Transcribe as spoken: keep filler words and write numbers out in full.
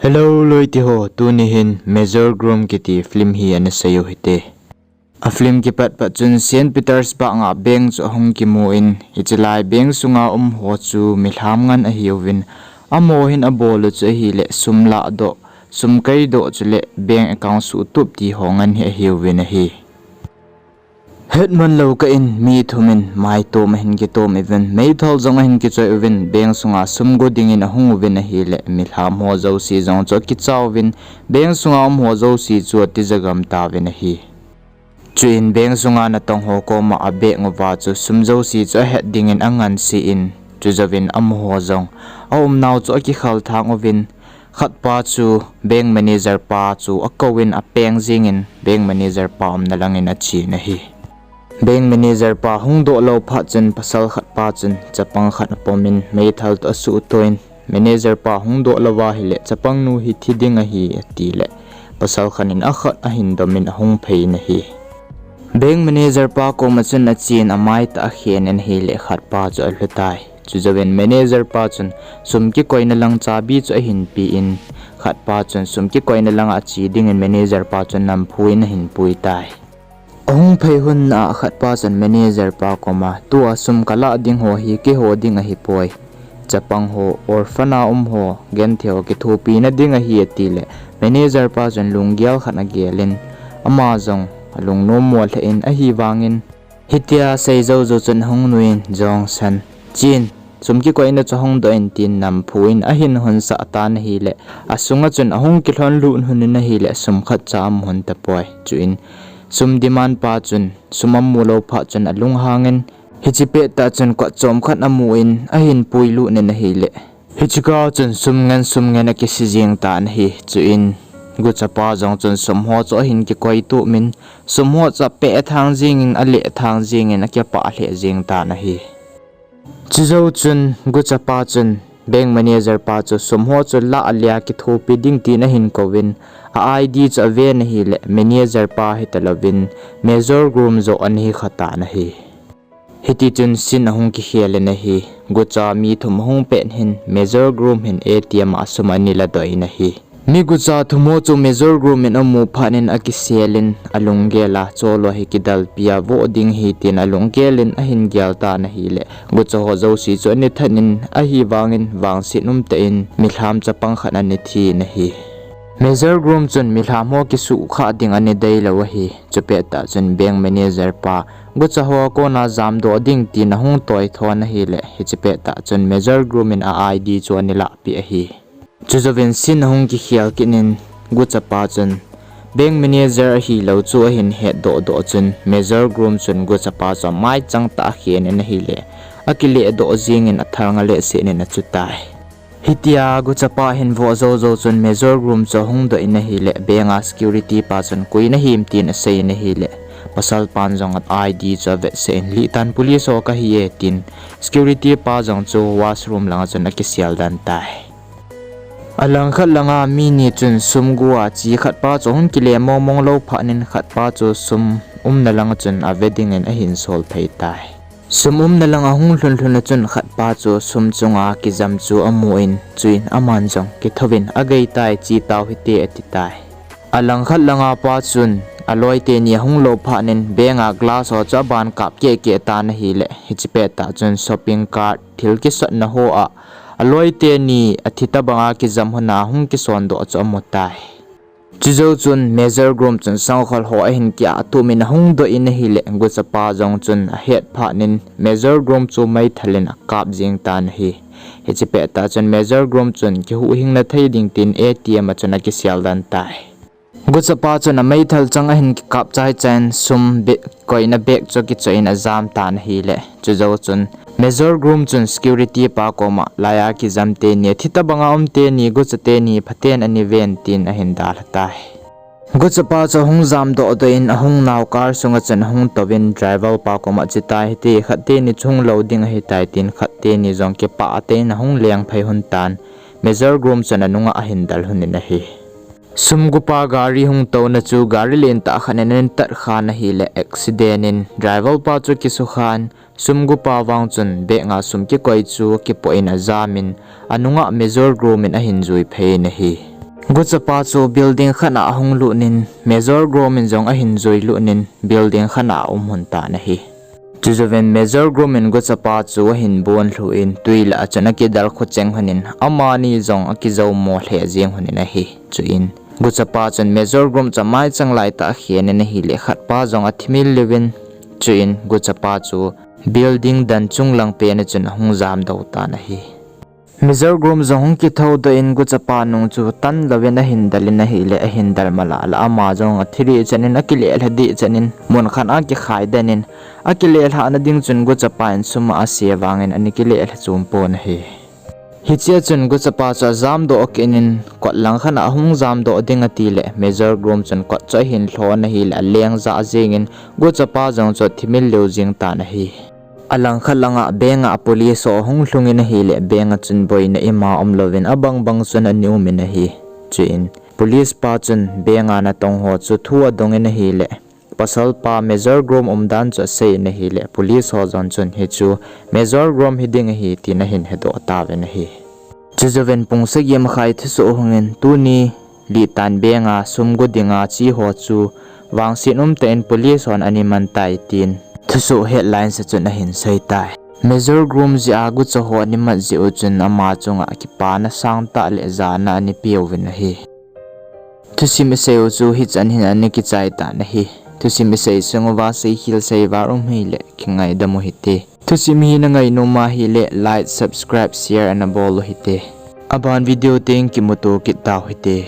Hello, loite ho, tuni hin Major Grom kiti film hi ana sei u hite. A film kipat pat chun Saint Petersburg a bank chu ahung kimu in, hichelai bank sunga um ho chu milham ngen ahiuvin, amaho hin abol u chu ahile sum lahdoh, sum kaidoh chule bank account suhtup ti ho ngen hi ahiuvin ahi. Hetman lou kah in mi thum in maitom ahin kitom uvin, meithal jong ahin kichoi uvin, bank sunga sum go dingin ahung uvin ahile, milham ho jouse jong chu akicha uvin, bank sunga um ho jouse chu atija gam tauvin ahi. Chuin bank sunga natong ho koma abeng uva chu sum jouse chu ahet dingin anganse in, chujouvin amaho jong aumnau chu akikhal thang uvin, khatpa chu bank manager pa chu akouvin apeng jingin, bank manager pa umna langin achen ahi. Bank manager pa hungdoh lou phat chun pasal khatpa chun chapang khat apomin meithal toh asuhtoh in, manager pa hungdoh louva ahile chapang nu hi thi ding ahi atile, pasal khat in akhat ahin domin ahung phei in ahi. Bank manager pa koma chun achen, amaitah akhen in ahile khatpa chu alhu tai. Chujouvin manager pa chun sum kikoina lang chabi chu ahin pe in, khatpa chun sum kikoina langa ache dingin manager pa chun namphu in ahin pui tai. Ahung phei hun na a khatpa chun manager pa koma, tua sum kalah ding ho hi keiho ding ahipoi, chapang ho, orphan a um ho, genthei ho kithopina ding ahi atile, manager pa chun lunggel khat agel in, ama jong alungnom mo lheh in, ahivangin hitia sei jou jou chun ahung nuiyin, Jongsan, chen, sum kikoina chu hungdoh in, tin namphu in ahin hunsah tan ahile, asunga chun ahung kilhon lut lhon in ahile, sum khatcha amu lhon tapoi. Chuin sum demand pa chun sum amu lou phat chun alunghangin, hiche pettah chun kot chom khat amun ahin puilut in ahile, hiche kah chun sum ngen sum ngen akise jeng tan ahi. Chuin guchapa jong chun sum ho chu ahin kikoi tup in, sum ho chu apeh thang jengin, aleh thang jengin, akipah lheh jeng tan ahi. Chujou chun guchapa chun bank manager pa chu sum ho chu lah alia kithopi ding tin ahin kouvin, a I D chu aven ahile manager pa hitalouvin Major Grom joh ana hi khatan ahi. Hitichun scene ahung kikhel in ahi. Gucha mi thum ahung pet hin Major Grom hin A T M a sum ana ladoh in ahi. Mi gucha thum ho chu Major Grom in amu phat in akisel in, alunggel a, cholo hi kidalpi a voh ding ahi tin alunggel in ahin gel tan ahile, gucha ho jouse chu ana that in, ahivangin vangset umtah in milham chapang khat ana thi in ahi. Major Grom chun milham ho kisuhkhah ding ana deilou ahi. Chupettah chun bank manager pa gucha ho kona jamdoh ding tin ahung toithon ahile, hiche pettah chun Major Grom in a I D chu ana lahpeh ahi. Chujouvin scene ahung kikhel kit in, guchapa chun bank manager ahilou chu ahin hetdoh doh chun Major Grom chun guchapa chu amaichang tah a akhen in ahile, akilehdoh jengin athalnga lehset in achutai. Hitia guchapa ahin voh jou jou chun Major Grom chu ahung doh in ahile, bank a security pa chun koi nahim tin asei in ahile, pasal pan jong a I D chu avetsah in, lhihtan police ho kahi e tin, security pa jong chu washroom langa chun akisel dan tai. Alangkhat langa mi ni chun sum go a che khatpa chu ahung kile mongmong lou phat in khatpa chu sum umna langa chun ave dingin ahin sol phei tai. Sum umna langa ahung lhun lhun a chun khatpa chu sum chunga kijam chu amun, chuin aman jong kithouvin, agei tai, che tau hite ati tai. Alangkhat langa pa chun aloi teni ahung lou phat in bank a glass ho chu aban kap keh keh tan ahile, hiche pettah chun shopping cart, thil kisotna ho a aloi teni athi tobanga kijam lhon a ahung kisondoh chu amu tai. Chujou chun Major Grom chun sangkhol ho ahin kiah tumin ahung doh in ahile, guchapa jong chun ahet phat in Major Grom chu meithal in akap jeng tan ahi. Hiche pettah chun Major Grom chun kihuhhingna thei ding tin A T M a chun akisel dan tai. Guchapa chun ameithal chang ahin kikap chai chan sum be-, koina bag chu akichoh in ajam tan ahile, chujou chun Major Grom chun security pa koma, laiya kijam teni, athi tobanga um teni, gucha teni phaten ana ven tin ahin dalha tai. Guchapa chu ahung jamdoh doh in ahung nau car sunga chun ahung touvin driver pa koma, che tai hite, khat teni chu hung lou ding ahitai tin khat teni jong kipah tah in ahung leng phei lhon tan, Major Grom chun anunga ahin del lhon in ahi. Sum gopa gari hung touna chu gari lentah khat in ahin tat khan ahile, accident in driver pa chu akisukhan, sum gopa vang chun bag a sum kikoi chu akipoh in ajamin, anunga Major Grom in ahin jui phei in ahi. Guchapa chu building khat a ahung lut in, Major Grom in jong ahin jui lut in, building khat a aum lhon tan ahi. Chujouvin Major Grom in guchapa chu ahin bon lhu in, tui lah a chun akidal khucheng lhon in, amani jong akijou mo lheh jeng lhon in ahi. Chuin guchapa chun Major Grom chu amaichang laitah a akhen in ahileh, khatpa jong athimil lheh in, chuin guchapa chu building dan chung lang pen a chun ahung jamdoh tan ahi. Major Grom jong hung kithoudoh in guchapa nung chu tan louvin ahin dal in ahileh, ahin dal malah lah ama jong athi deh chan in, akilelha deh chan in, mun khat a akikhai den in, akilelhah na ding chun guchapa in sum a ase vangin ana kilelha chom pon ahi. Hichea chun guchapa chu ajamdoh kit in, kot lang khat a ahung jamdoh ding ati leh, Major Grom chun kot chu ahin lhon ahileh, aleng jah jeng in, guchapa jong chu athimil lheh jeng tan ahi. Alangkhat lang a bank a police ho ahung lhung in ahileh, bank a chun boina ima umlouvin, abang bang chun ana um in ahi. Chuin police pa chun bank a natong ho chu thu adong in ahileh, pasal pa Major Grom umdan chu asei in ahileh, police ho jong chun hichu Major Grom hiding ahi tin ahin hedoh tauvin ahi. Chujouvin pung sagi makhai thusoh hung in, tuni lhitah in bank a sum go ding a che ho chu vangset umtah in police hon ana man tai tin thusoh headlines a chun ahin sei tai. Major Grom jeh a gucha ho ana mat jeh u chun ama chunga kipana sangtah le jana ana peuvin ahi. Thusim isei u chu hichan hin ana kichai tan ahi. Thusim isei sung uva seikhel seival um hileh kingaidam u hite. Thusim hi nangai nom ahileh like, subscribe, share ana bol u hite. Aban video teng kimuto kit tau hite.